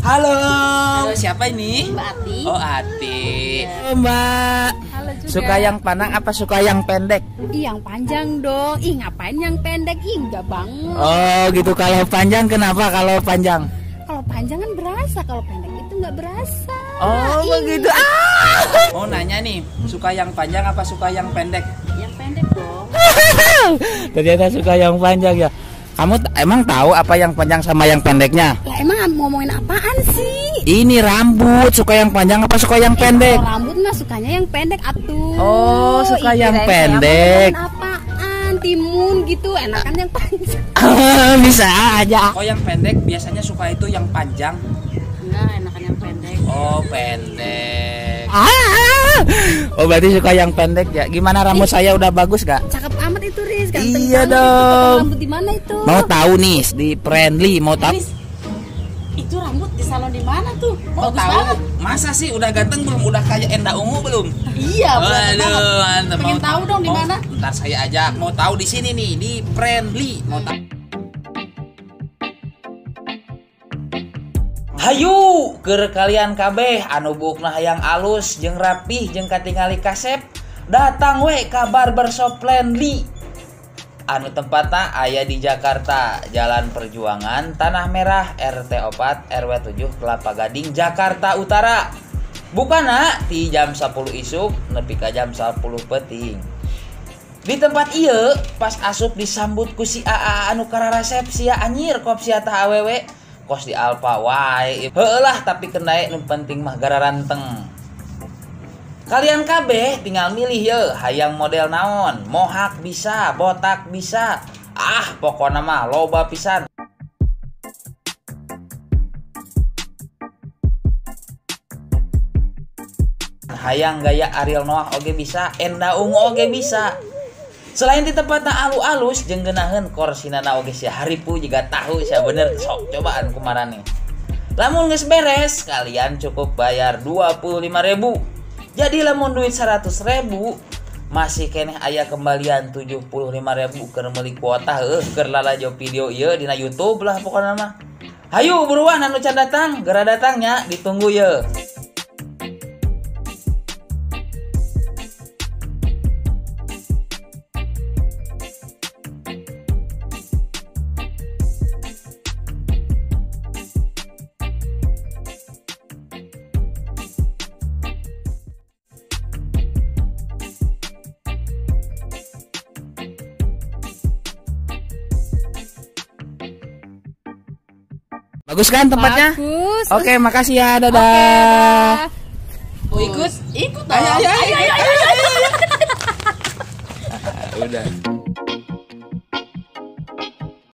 Halo. Halo, siapa ini? Mbak Ati. Oh, Ati. Halo, Mbak. Halo juga. Suka yang panjang apa suka yang pendek? Ih, yang panjang dong. Ih, ngapain yang pendek? Ih, enggak banget. Oh, gitu. Kalau panjang kenapa kalau panjang? Kalau panjang kan berasa, kalau pendek itu nggak berasa. Oh, Ih. Begitu. Ah! Mau nanya nih, suka yang panjang apa suka yang pendek? Yang pendek dong. Ternyata suka yang panjang ya. Kamu emang tahu apa yang panjang sama yang pendeknya? Lah emang ngomongin apaan sih? Ini rambut, suka yang panjang apa suka yang pendek? Kalau rambut mah sukanya yang pendek atuh. Oh, suka Ih, yang kirain saya pendek. mau ngomongin apaan? Timun gitu, enakan yang panjang. Bisa aja. Oh, yang pendek biasanya suka itu yang panjang. Enggak, enakan yang pendek. Oh, pendek. Ah. Oh, berarti suka yang pendek ya. Gimana rambut saya udah bagus gak? Cakep amat itu, Riz. Ganteng Iya banget dong. itu. Rambut di mana itu? Mau tahu nih di Friendly, mau tahu? Riz, itu rambut di salon di mana tuh? Mau Bagus tahu? banget. Masa sih udah ganteng belum? Udah kayak Enda Ungu belum? Iya, Waduh, banget. mantep. Pengen tahu dong di mana? Ntar saya ajak. Mau tahu di sini nih di Friendly. Mau tahu? Hayu keur kalian kabeh anu buukna hayang alus jeung rapih jeung katingali kasep datang we ka Barbershop Friendly. Anu tempatna aya di Jakarta, Jalan Perjuangan, Tanah Merah, RT 4, RW 7, Kelapa Gading, Jakarta Utara. Bukana ti jam 10 isuk nepi ka jam 10 peuting. Di tempat ieu pas asup disambut ku si AA anu kararasep sia anyir kop sia tah awewe kos di Alfa wae. Heueuh lah tapi kendae nu penting mah gararanteng. Kalian kabeh tinggal milih ye hayang model naon, mohak bisa, botak bisa. Ah, pokona mah loba pisan. Hayang gaya Ariel Noah oge bisa, Enda Ungu oge bisa. Selain di tempatna alu-alus jeung geunaheun korsinana oge sia haripu jiga tahu sia bener sok cobaan kumarane. Lamun geus beres, kalian cukup bayar 25.000. Jadi lamun duit 100.000 masih keneh aya kembalian 75.000 keur meuli kuota heuh keur lalajo video ieu dina YouTube lah pokona mah. Hayu buruan anu can datang, geura datangnya ditunggu ye. Bagus kan tempatnya? Bagus. Oke, makasih ya. Dadah. Oke, dah. Mau ikut? Ikut dong. Ayo, ayo, ayo, ayo, ayo, ayo. Udah.